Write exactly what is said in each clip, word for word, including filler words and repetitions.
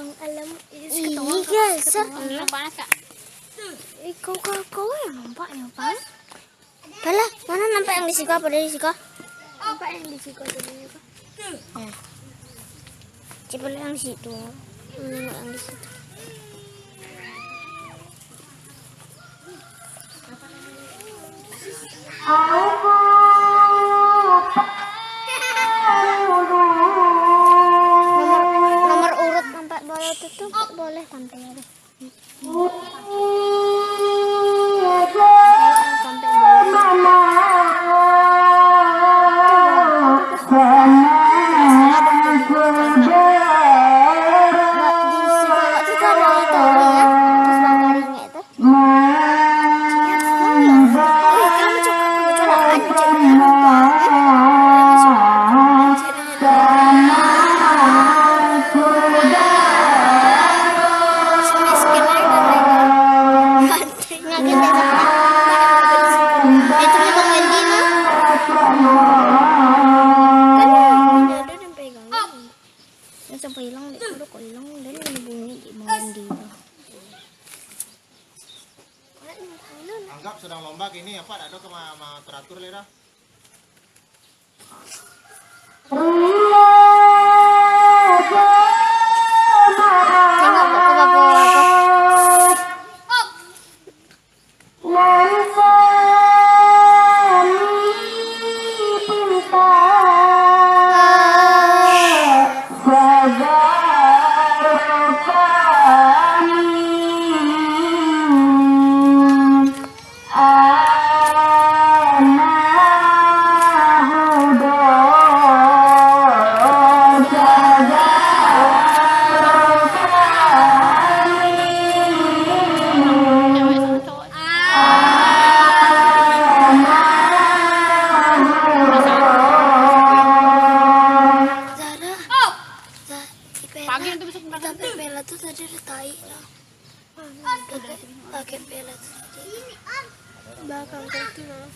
Alam, ih, guys, ketawa, ketawa, nampak, Kak? Eh, kau, kau, kau yang nampak, nampak? Alah, mana nampak yang di siko, apo dari siko? Nampak yang di siko tadi, Kak? Ya. Coba yang situ. Mana yang di situ? Nomor, nomor urut empat bola tu, tu boleh tampil. Sampai bola. Di sebelah tu ada tower ya, terus bang karingek tu. Sampai hilang, dek, kalau kau hilang, dan bunyi di Bang Wendy tu. Anggap sedang lomba gini, apa dak ado ka ma-, ma-, teratur lai dah. Tengok kok ke bawah apa. Zara, Za-, di Pela, di tampek Pela tu tadi ada tai lah. Pakai, pakai Pela tu tadi. Belakang kau tu lah.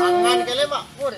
Tangan kalian, Mak. Pur.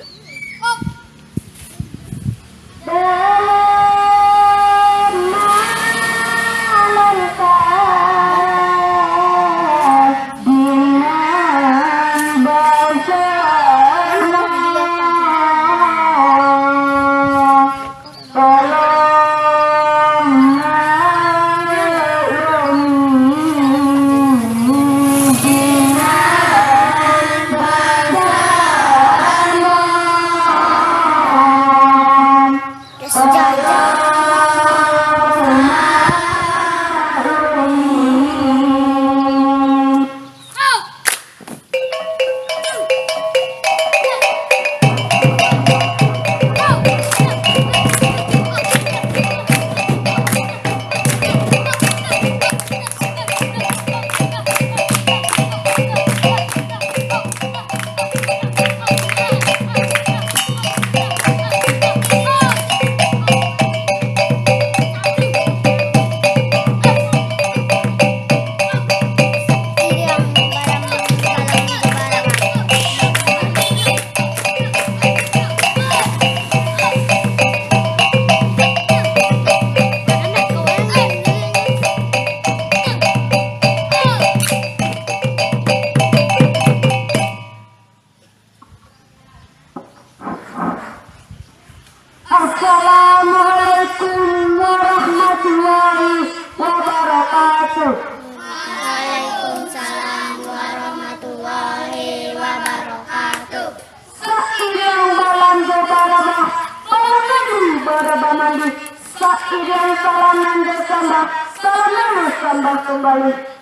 Assalamualaikum warahmatullahi wabarakatuh. Waalaikumsalam warahmatullahi wabarakatuh. Sairiang balando barabah, balando barabah mandi. Sairiang salam nan basambah, salam nan basambah kumbali.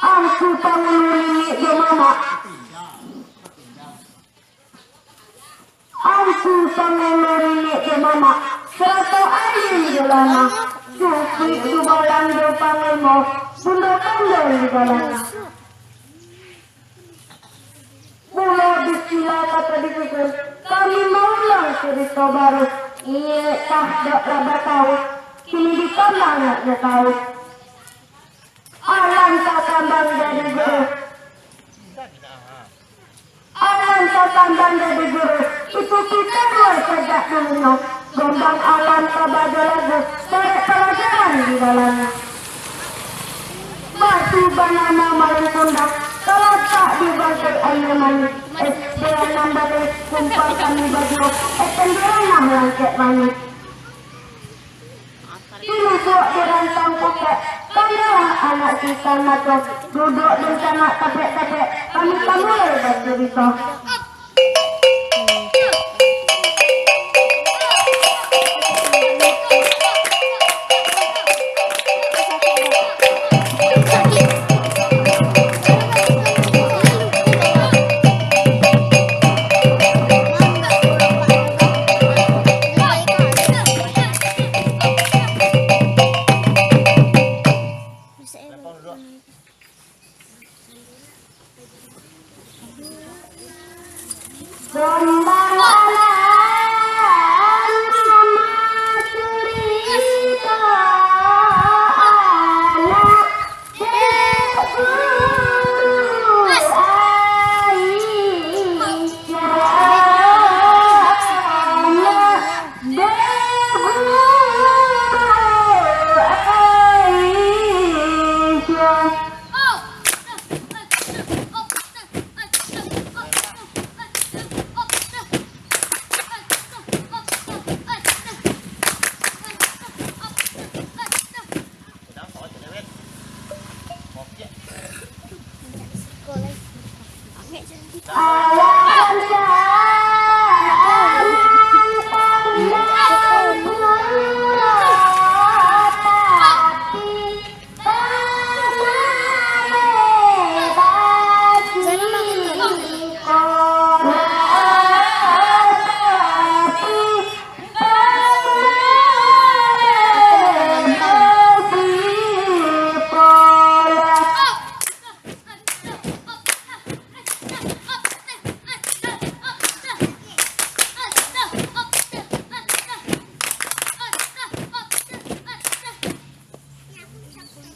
Angku pangulu niniak jo mamak. Angku pangulu niniak jo mamak, sarato ayie jo lanang, sukuik dubalang jo panglimo, bundo kandang di dalam. Mulo bismillah kato disusun, kami maulang curito baru, inyiak tah dok lah batau, kini ditambah nak jo tau. Alangkah kambang dari guru. guru, itu kita luar sajak dulunyo. Gombang alam ka bajo lagu, barek palajaran di dalamnyo. Batu banamo Malin Kundang, talatak di bangkai aia manih. Eh, dek nan baleh kumpang kami bajuo, eh, tendiran lah langkek manih. Di lubuak di rantang pukek, kamilah anak Sultan Mato, duduak dunsanak tapek-tapek, kami tamulai bacurito.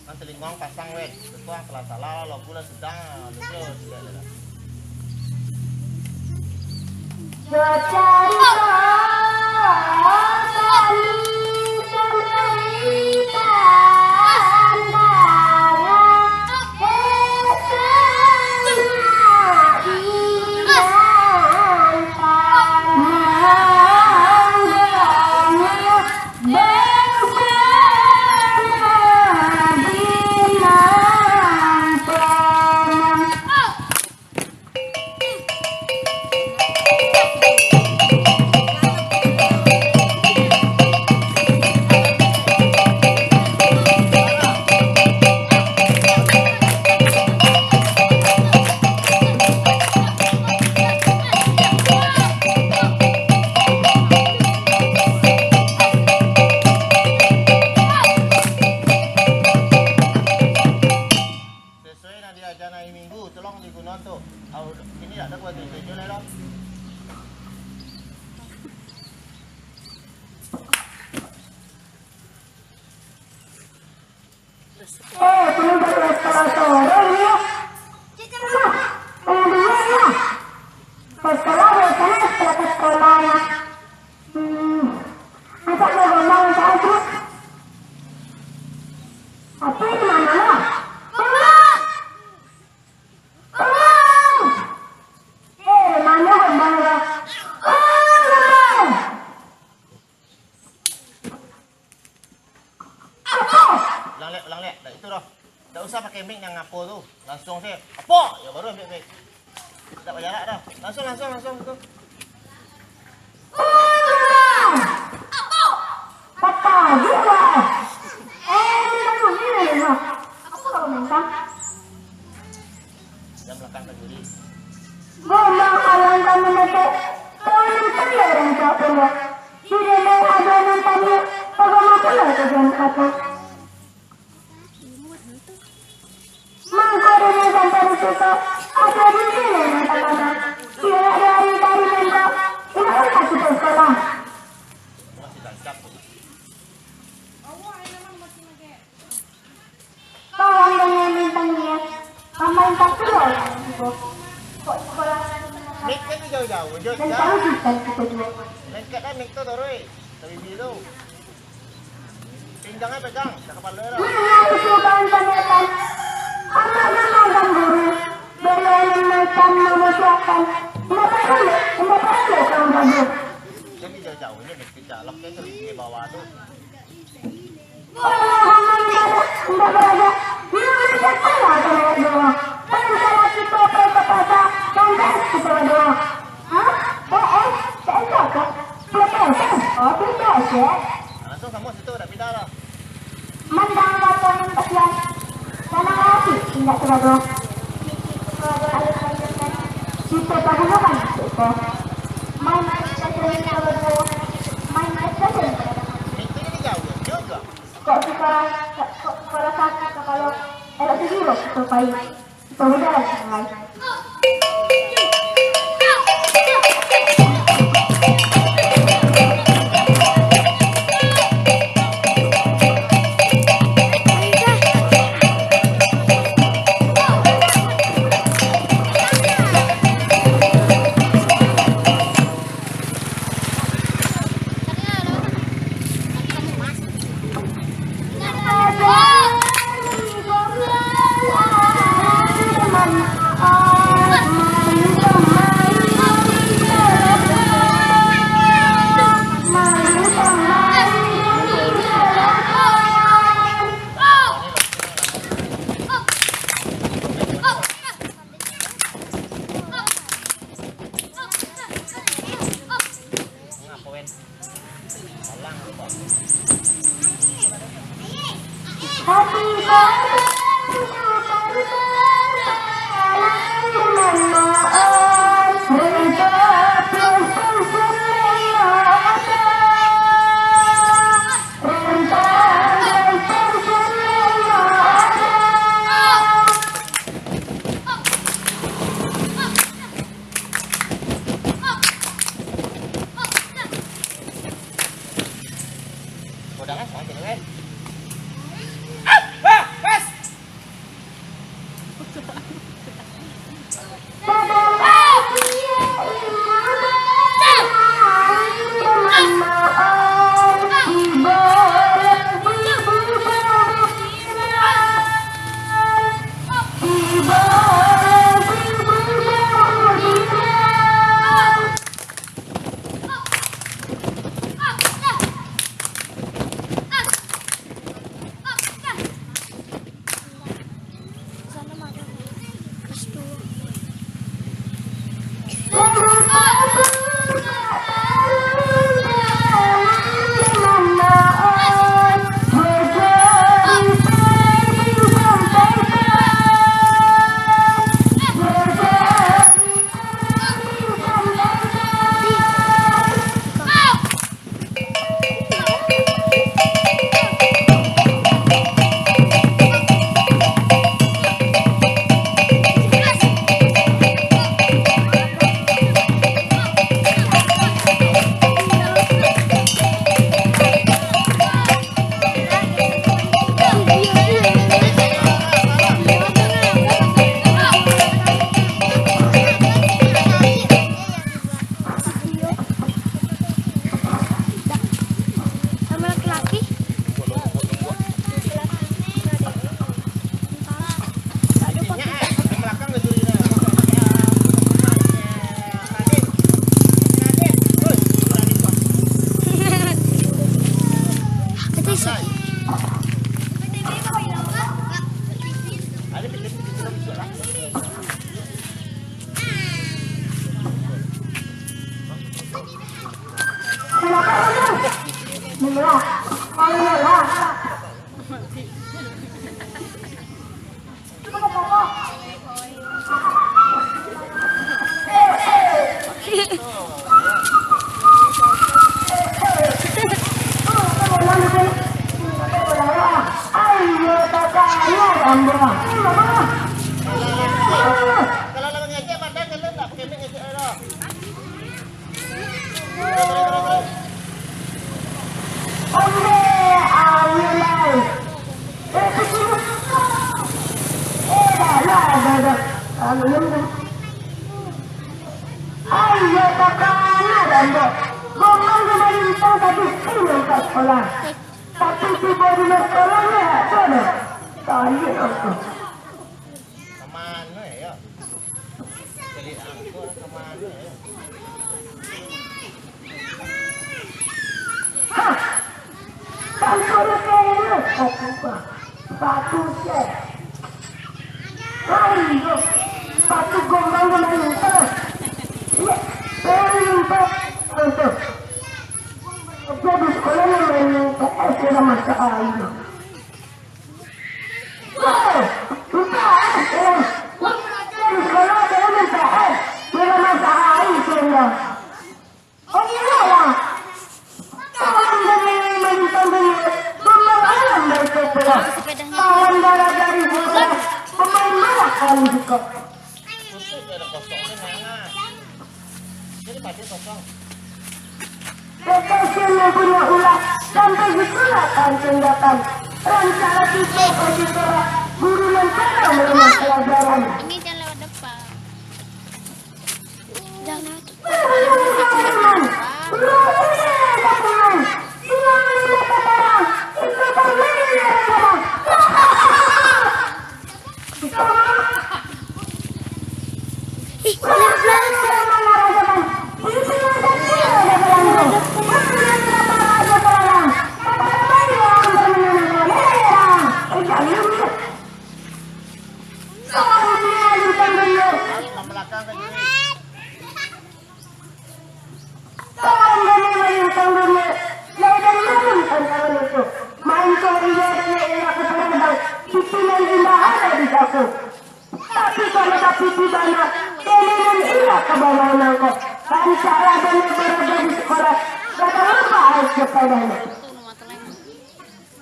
Nan talinguang pasang weh, ketua salah-salah lah, lagu lah sudah, lucu sudah lah. Sesuai nan diaja nan ari Minggu, tolong diguno tu. Au, kini dak ado buat itu lai doh. Eh, tunggu, tunggu, tunggu, tunggu, ya. Tunggu, ya. Sekolah, ya, sekolah, sekolah, sekolah, ya. Hmm. Apa kau ngomong, Kak Agus? Apa ini namanya? Tunggu! Tunggu! Eh, mana ngomong, ya? Tunggu! Ulang lek, ulang lek. Dak itu doh. Dak usah pakai mic nan apo tu. Langsung se. Apo? Yo baru ambiak mic. Dak payah lah doh. Langsung, langsung, langsung tu. Patah juga. Eh, ini kan bunyi ni, Mak. Aku kalau main, Kang. Jam lapan pagi. Gombang alam kami nete, kawan yang tadi orang tak punya. Di dalam ada nonton, bagaimana pula kerjaan apa? Mangko dunia sampai di situ, ada di sini yang terlama. Tidak dari tadi minta, tidak usah kita sekolah. Kawan dengan bintang dia, paman tak keluar dari situ. Kok sekolah Mik kan jauh-jauh, jauh. Mentang kita kita dua. Lengket kan mik tu, Toroi. Dari dulu. Pinggangnya pegang, dah kepala dah. Nah, itu bahan pameran. Anak memang guru. Berianan macam manusiakan. Indak perlu, indak perlu kamu ragu. Jadi jauh-jauh ini mik kita. Lok itu di bawah tu. Langsung sama situ, dah pindah dah. Mandang laporan pasian, tanah api indak terado. Kita pagulukan itu. Main kacau terado, main kacau terado. Itu jadi jauh juga. Kok suka, kok suka rasa kita kalau elok sendiri kita pai. Kita udah lah, Sungai. Sama laki-laki. Itu isi. Kamano yo? Cari angkot kamano yo? Hah! Bangko kayaknya. Batu, Batu, Cek. Hai, yo. Batu gombang gombang itu. Iya. Gombang itu. Jadi sekolah yang main P S sudah masuk air. Wah, P S, eh. Jadi sekolah yang main P S sudah masuk air sudah. Oh, iyolah. Kawan dari Malimpang Dulu, pemain ayam dari Kepala. Kawan darah dari Bukala, pemain malah kali juga. Kosong tu mana? Jadi mati kosong. Kekasihan yang punya ulah, sampai disitulah kancing datang. Rancak hati kau bagi sorak, guru nan pandai menerima pelajaran. Ini jalan depan. Jangan. Kawan dari Malintang Dulu, lai dari malin tantangan itu. Mancung iyo dari indak kupulang bang, pipi nan indak ado di saku. Tapi kalau bapipi bana, keliling indak ka bawah nangko. Rancaklah bana baraja di sekolah, gadang lupa air kepadanya.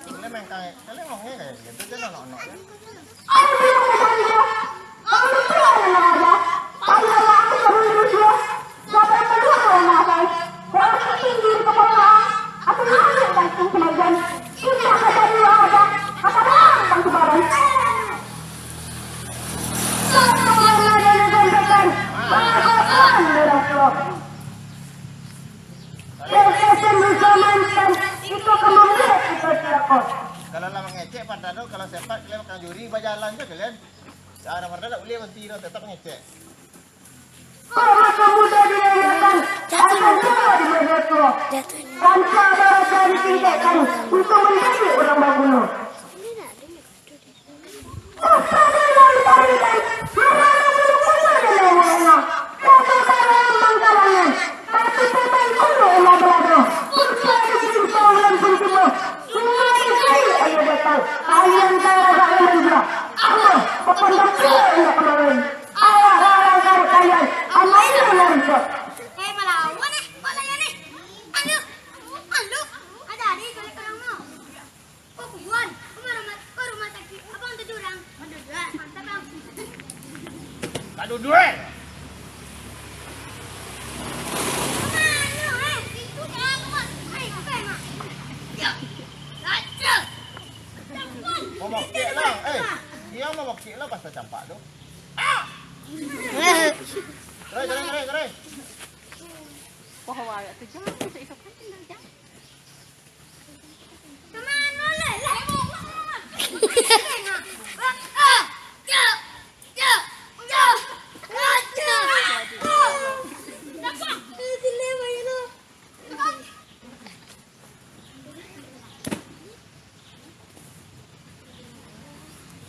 Kalian main kayak, kalian ngomongnya kayak gitu, jangan anak-anak ya. Kalau lah mangecek, pada tu, kalau sepak, kalian bakal juri, bajalan je kalian. Dah, dah, dah, dah, ulih berhenti dah, tetap ngecek. Kalau masa muda dilahirkan, akan tua di meja tua. Rancak darah ditingkatkan untuk menjadi orang baguna. Usaha yang diberikan, marana bulu kuduk dan lain-lainnya. Satu darah lambang kalangan, satu pemain kudu elah belado. Usaha di sisi kawalan pun tiba. Semua di sini ayo datang. Kalian tahu agak lemah juga. Allah, papan dah tua indak kemarin. Alah, alah, alah, kalian. Amai lah, lah, Rizal. Eh, malawan, eh, bola ni. Aduh, aduh, ada hari kalau kurang mau. Kok kubuan? Kok rumah, kok rumah sakit? Abang tidur, Bang. Aduh, mantap, Bang. Aduh, duit. Kemana, eh? Itu kan, Mak. Eh, apa, Mak? Ya. Raja. Mau bakik lah, eh. Dia mau bakik lah pasal campak tu. Gerai, gerai, gerai, gerai. Wah, wah, tu jangan, itu kan tinggal jam. Kemana, leh? Leh, mau, mau, mau. Ah, ya, ya, ya, ya, ya. Kenapa? Eh, sini, Bang Ino.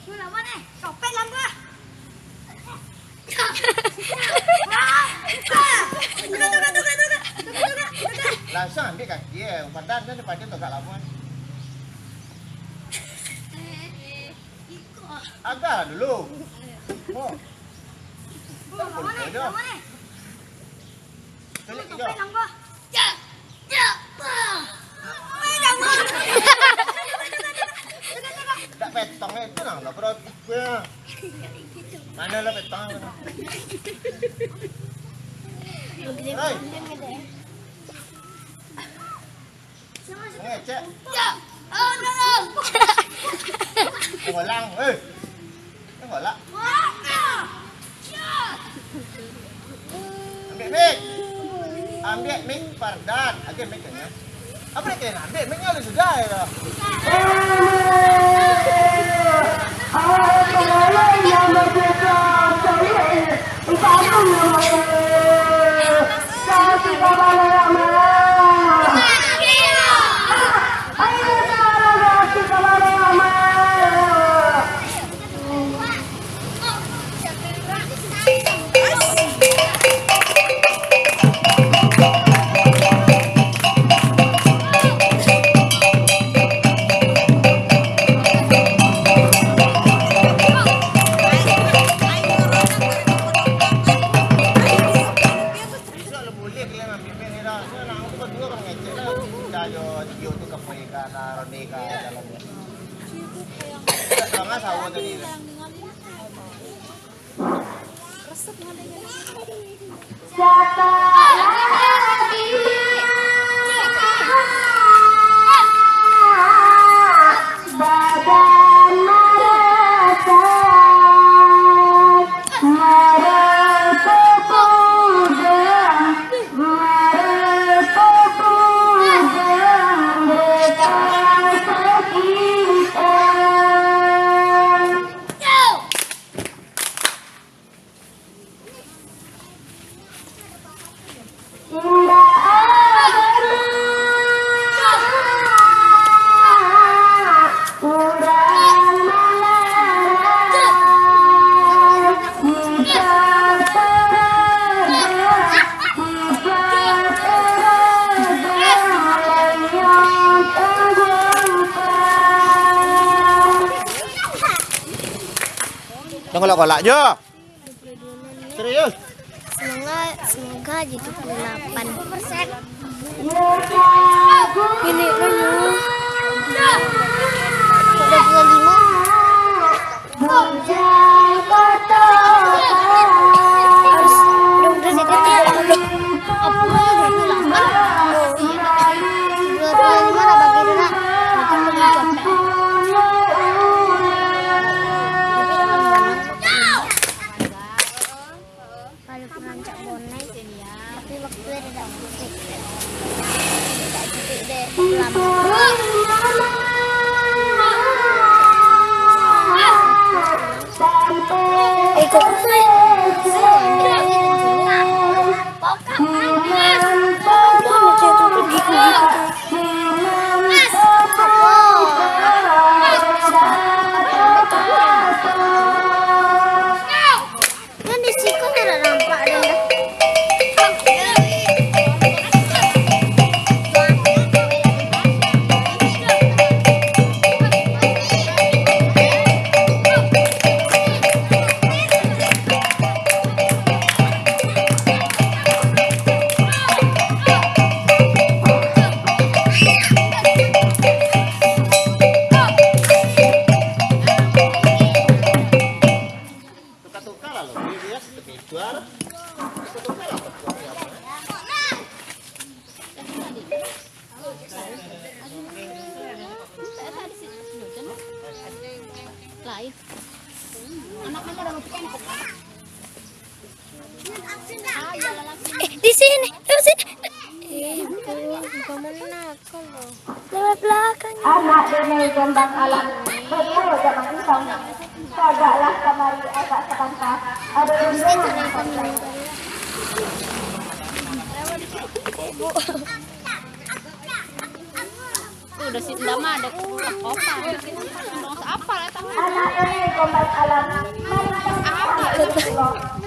Lu lawan, eh, copet lah gua. Langsung ambil kaki, eh. Padan kan depan dia tagak lama. Agak dulu. Oh. Lu lawan, eh, lawan, eh. Copet lah gua. Dak petang itu nah, lah berarti gue. Mana lah petang? Hei. Ngecek. Ulang, eh. Tengoklah. Ambil mic. Ambil mic, Fardan. Ambil mic-nya. Apa dia kena ambil mic-nya? Lu sudah ya. Jangan kolak-kolak jo. Serius? Semoga, semoga aja tujuh puluh delapan. Ini kan, dua puluh lima. Harus, udah, udah, udah, udah. Apa, dua puluh delapan? Oh, iya. Dua puluh lima lah bagi dulu. Itu lebih capek. Kalau rancak bonai, tapi waktu ada tak cukup. Tak cukup deh, lama. Eh, kok saya, saya ambil aja dulu. Pokok panas. Pokok panas, saya tuh gigit-gigit. Kan di siko ndak nampak doh. Tuka-tuka lah lo, bias tepicuar. Tuka-tuka lah. Lain. Anak-anak udah mau. Eh, di sini, di sini. Eh, bukan, bukan menakal loh. Lewat belakang. Anak denai Gombak Alam, betul zaman isang. Tagaklah kamari agak sabanta. Ada undangan. Ibu. Tuh, udah si Indama ada apa? Apa lah tahu? Anak ini Gombak Alam. Apa?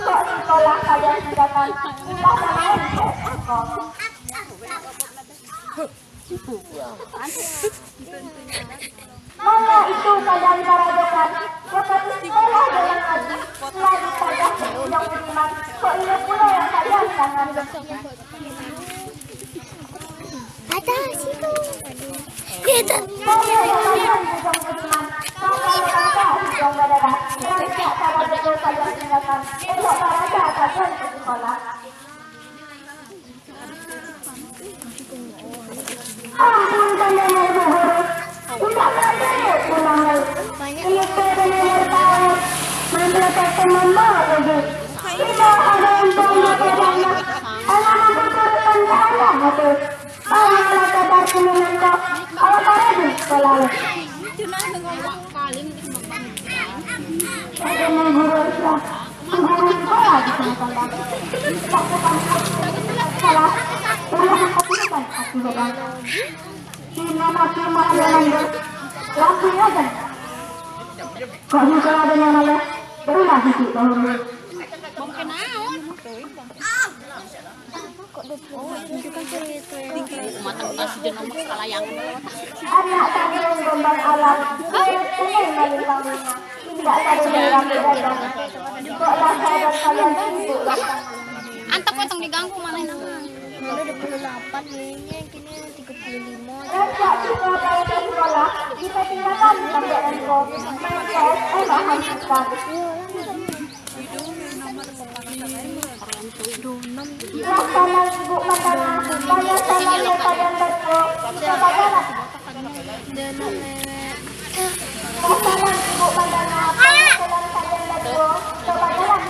Kok sekolah kalian tinggalkan? Entah kemana. Mana itu kalian baradokan? Seperti sekolah dengan ngaji. Selalu saja undang beriman. Kok ini pula yang kalian jangan? Ada situ. Kita. Ampun, kalian ibu guru. Indak pandai pulang lai. Ini teh kena bertahan. Mampu tak teman bawa lagi. Tidak ada yang tahu apa banyak. Anak mampu turutkan ke anak hati. Anak sadar kini nengkok. Awak tak rajin sekolah lai. Ada guru Islam. Guru sekolah di sana kandang. Tak sekolah. Salah. Ulah angkat aku lubang. Lampu aja. Kok muka ada yang malas? Barulah duduk dahulu. Mata kasih dia nomor salah yang. Anak kandung Gombak Alam, ini maling panglima. Tidak ada yang berada. Kok lah saya dan kalian sibuk lah. Antak potong diganggu malah. Dulu dua puluh delapan, kini tiga puluh. Rancak tibo baliak ka sikolah, dipatinggalan pondok iko, main P S, eh, bahan sukan. Lah salam ibu mandanga, banyak salam dek Padan Baduo, coba jalan. Lah salam ibu mandanga, banyak salam Padan Baduo, coba jalan.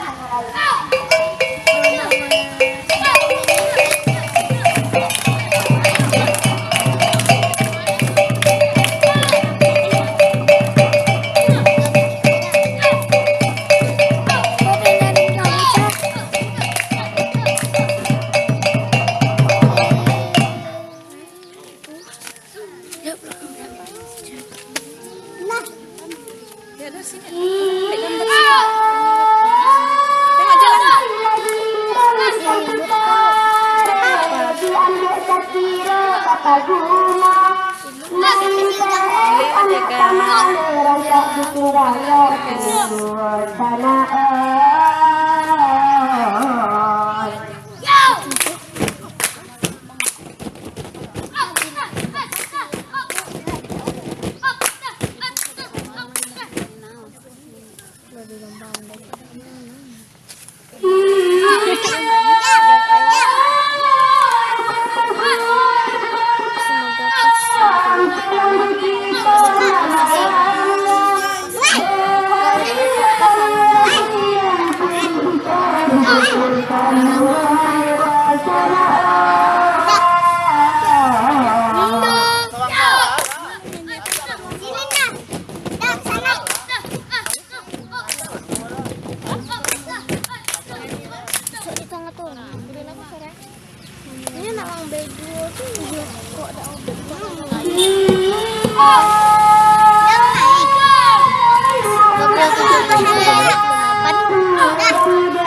Ini nak uang baju tu, iya, kok ada orang.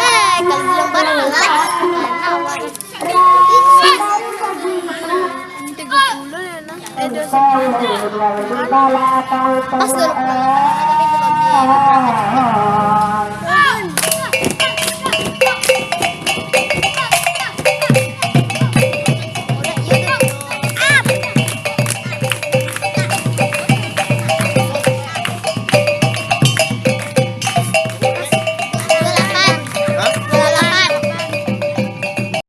Eh, kalau bilang barang lah. Tiga puluh ya, nah. Eh, dua puluh. Pas dulu.